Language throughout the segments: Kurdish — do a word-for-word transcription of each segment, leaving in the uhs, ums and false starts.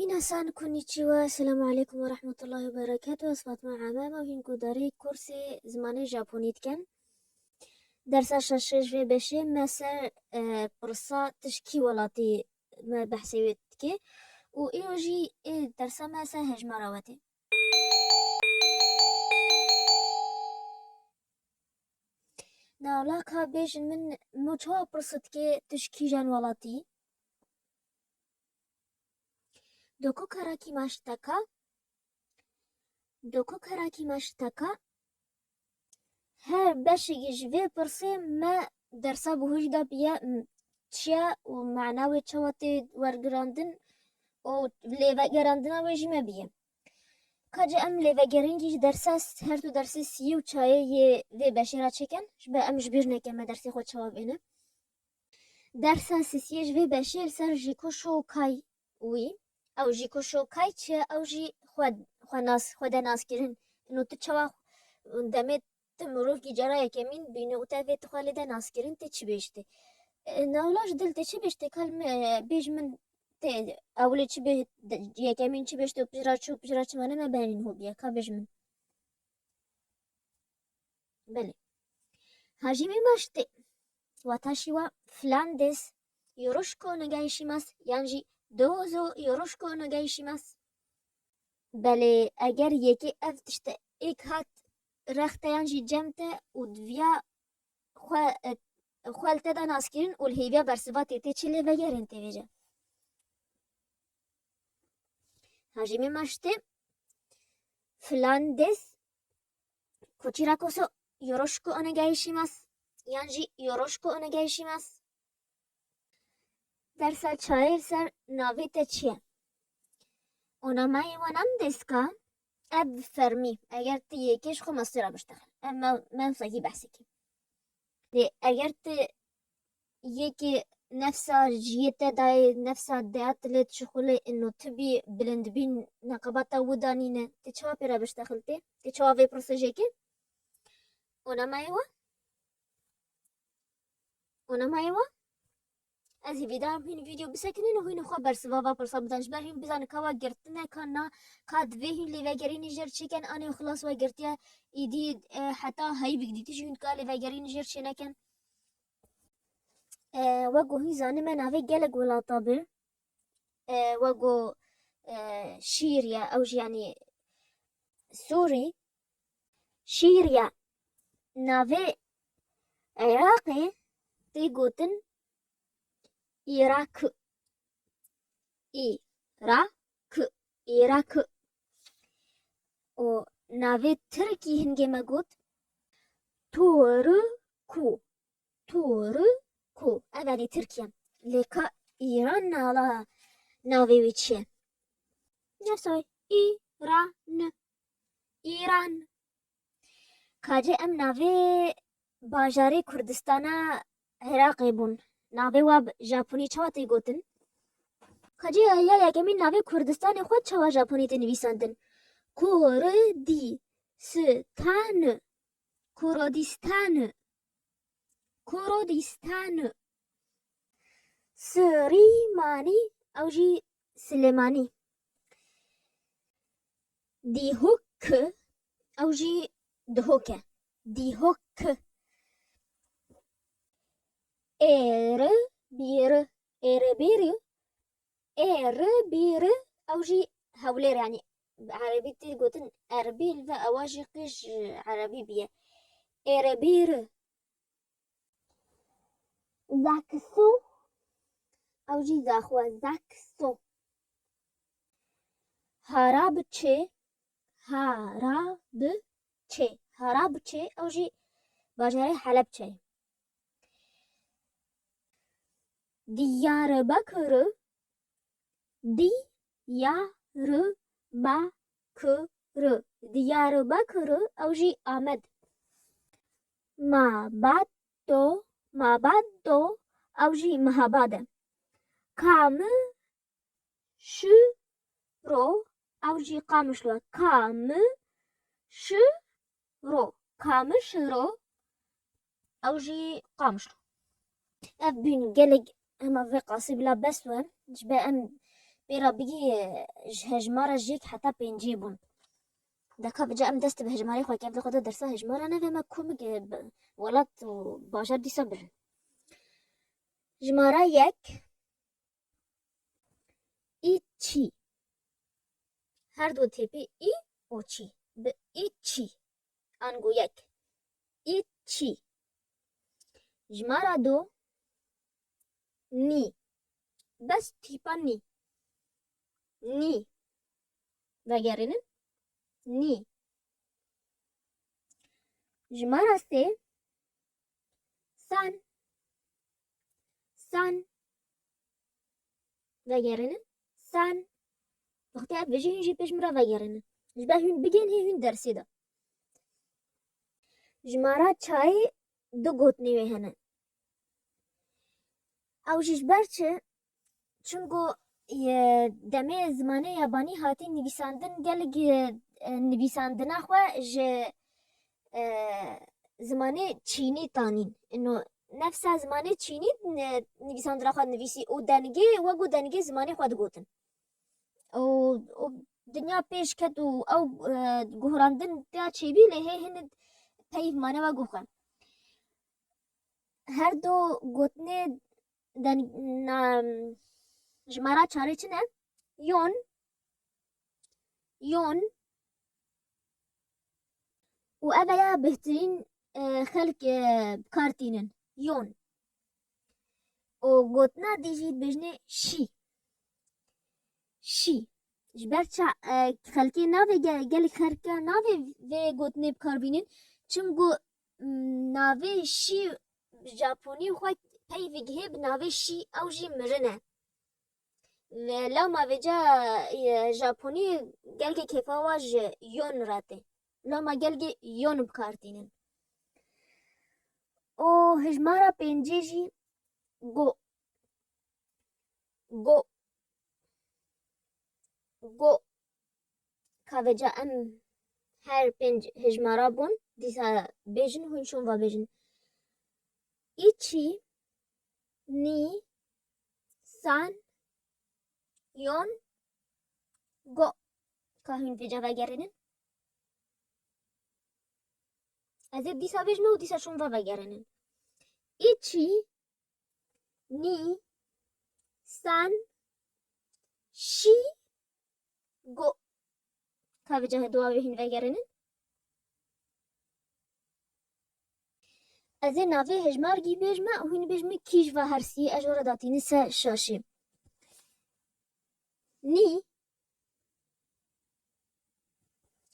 Minasan konnichiwa, selamu aleykum ve rahmetullahi ve berekatuhu. Ez Fatma Amem û hîn guhdarî kursê zimanê Japonî dikin. Dersa şeşê ji vê beşê me ser, e, pirsa tu ji kî welatî me behsê wê dike û îro jî ê dersa me ser hejmara we tê. Newla ka bêjin min, min çawa pirsa dike tu ji kîjan welatî? Dokokara kîmaşteka. Dokokara kîmaşteka. Her beşekî ji vê pirsê me dersa bi hûş de biye, m-, çi ye û mana wê çawa tê wergirandin û lêvegerandina wê jî me biye. Ka cî em lêvegerîn jî ji dersa s-, her du dersê siyê û çayê yê vê beşê re çêkin, ji ber em ji bîr neke me dersê xwe çawa bêne. Dersa sisiyê ji vê beşê li ser Jiko Shokai wî. Ew Jiko Shokai çi ye? Ew jî xwe, xwe nas, xwe de naskirin. Ino tu çawa demê tu mirovkî cara yekemîn bîne û te vê tu xwe lê de naskirin, tê çi bêjtê? E, Newla ji dil tê çi bêjtê? Kal me, bêj min tê ewilê çi bê, de, yekemîn çi bêjtê û pijra çi û pijra çi mane me benîn hobiye. Ka bêj min. Belê. Hajî me maştê. Watashi wa filan des yoroshiku onegaishimasu yan jî dozo yoroshiku onegaishimasu. Belê, eger yekê ev tişte êk hat rex te yan jî cem te û diviya xwe, xwe li te de naskirin û li hêviya bersiva tê tê çi lêvegerên tê vêce. Hajî me maştê. Filan des Koçîra koso yoroshiku onegaishimasu yan jî yoroshiku onegaishimasu. Dersa çayê li ser navê te çi ye? Onamae wa nan desu ka? Ev fermî. Eger tu yekê ji xwe mastera biştexil. Ev me, me wisa kî behsekî. Lê eger tu yekê nefsa jiyê te dayê, nefsa deya tu lê dişixulê, ino tu bî bilind bîn, neqebata wida nîne, tê çawa pê re biştexiltê? Tê çawa vê prosejê kê? Onamayê we? Onamayê we? Ez hêvîdar im hîn vîdeo bisekinin û hîn xwe bersiva va pirsa bidan, ji ber hîn bizanin ka we girtine, ka na, ka divê hîn lêvegerînê jêr çêken, anê xilas we girtiye, îdî, e, heta heyî bigidî, tu jî hîn ka lêvegerînê jêr çêneken. E, wek ku hîn zanî me navê gelek welata bi, e, wek ku, e, Şîriye, ew jî yanî Sûrî. Şîriye navê Iraqê tê gotin Îrak. Îrak. Îrak. Û navê Tirkî hingê me got Turku. Turku. Ev erê Tirkiye. Lê ka Îran nala navê wî çi ye? Nefsa wê. Îran. Îran. Kacê em navê bajarê Kurdistana Iraqê bûn. Navê wa bi Japonî çawa tê gotin? Kacê ya yekemîn navê Kurdistanê xwe çawa Japonî tê nivîsandin? Kurdistan. Kurdistan. Kurdistan. Sirîmanî, ew jî Silêmanî. Dîhok, ew jî Dihok e. Dîhok. Êri, bîri, êri, bîri. Êri, bîri, ew jî Hewlêr, yanî erebî tê gotin Erbîl ve ewa jî qîj erebî biye. Êri, bîri. Zakso, ew jî zaxwe, zakso. Harabçê, Harabçê, Harabçê, ew jî bajarê Helebçeyê. Diyarbekir, Diyarbekir, Diyarbekir, ew jî Amed. Mabato, Mabato, ew jî Mehabad e. Kamişlo, ew jî Qamişlo. Kamişlo, Kamişlo, ew jî Qamişlo. Ev bûn gelek hema vê qasî bila bes we. Ji ber em pê re bigî, e, ji hejmara ji yek heta pêncê bûn. De ka vêca em dest bi hejmarê xwe kevdê xwe de dersa hejmara neve me komik, e, bi-, welat û bajar dîsa birin. Jimara yek, î çî. Her du têpê î û çî. Bi î çî. Ango yek. Î çî. Jimara du, nî. Bes tîpa nî. Nî. Vegerînin. Nî. Jimara sê, san. San. Vegerînin. San. Wextê ev bijî hûn jî pêş min re vegerînin. Ji ber hûn bigên hê hûn dersê de. Jimara çarê du gotinê wê hene. Ew jî ji ber çi? Çimku, e, demê zimanê yabanî hatî nivîsandin, gelek, e, e, nivîsandina xwe ji, e, zimanê çînî tanîn. Ino nefsa zimanê çînî, e, nivîsandina xwe nivîsî û dengê wek û dengê zimanê xwe digotin. Û, û dinya pêş ket û ew, e, guhrandin tê çêbî lê hê hin peyv mane wek û xwe. Her du gotinê den-, na-, jimara çarê çi ne? Yon. Yon. Û ev ya bêhtirîn, e, xelk, e, bi kar tînin. Yon. Û gotina dî jî dibêjinê şî. Şî. Ji ber ça, e, xelkê navê ge-, gelek xelka navê vê gotinê bi kar bînin. Çimku, m, navê şî japonî xwe pey vigihê bi navê şî ew jî mirin e. Ve lewma vêca, e, japonî gelkê kêfa wa ji yon re tê. Lewma gelkê yon bi kar tînin. Û hejmara pêncê jî go. Go. Go. Ka vêca em her pênc hejmara bûn, dîsa bêjin, hûn şûn ve bêjin. Îçî, nî, san, yon, go. Ka hûn vêca vegerînin. Ez ê dîsa bêjim û dîsa şûn ve vegerînin. Îçî, nî, san, şî, go. Ka vêca dua wê hîn vegerînin. Ez ê navê hejmargî bêjme û hûn bêjme kî ji va hersî, ez ji we re datînin ser şaşê. Nî.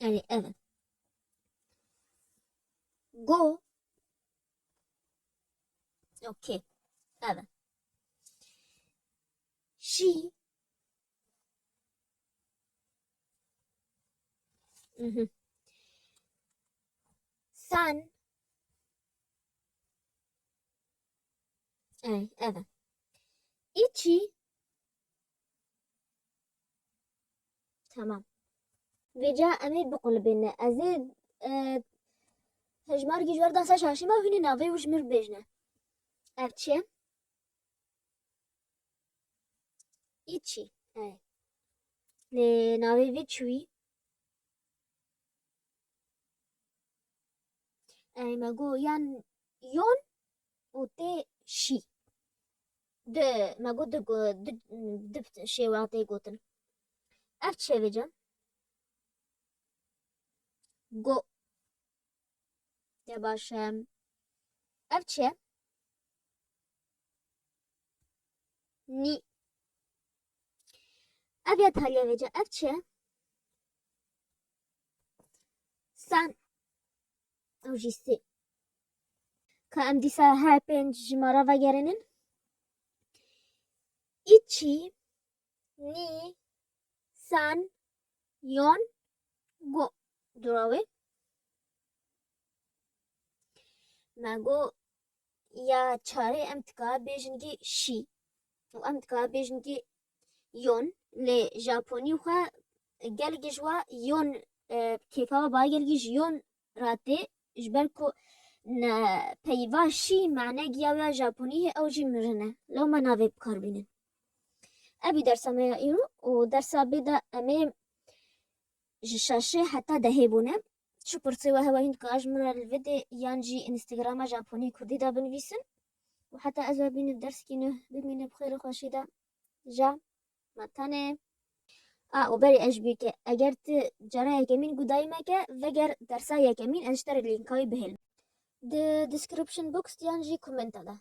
Yani ev e. Go. Okey. Ev e. Şî. Mhm. San. Ey, ev e. Îçî. Tamam. Vêca em ê biqulibîne. Ez ê, e, hejmargî ji we re da ser şaşê me, hûn ê navê wî ji min re bêjine. Ev çi ye? Îçî. Ey. Lê navê vê çi wî? Ey, me got yan yon û tê şî. Di, me got di, di, di şêwa tê gotin. Ev çi ye vêca? Go. Ya baş e. Ev çi ye? Nî. Ev ya taliye vêca. Ev çi ye? San. Ew jî sê. Ka em dîsa her pênc jimara vegerînin. Îçî, nî, san, yon, go. Dura wê. Me got ya çarê em dika bêjin gî şî. Û em dika bêjin gî yon. Lê japonî xwe gelgî ji wa yon, e, kêfa we ba gelgî ji yon ratê, ji ber ku ne peyva şî mane giya wê ya japonî hê ew jî mirin e. Lewma navê bikar bînin. Ev bî dersa me ya îro û dersa bê de em ê ji şeşê heta dehê bûne. Çi pirsê we hewe hîn dikarin ji min re li vê dê yan jî Instagrama Japonî Kurdî de binivîsin. Û heta ez we bînim dersekî nû bimîne bi xêr û xweşî de. Ja, me tenê. A, û berî ez ji bîr ke, eger tu cara yekemîn guhdayî me ke, veger dersa yekemîn, ez ji te re lînka wî bihêlim. Di description box yan jî komenta de.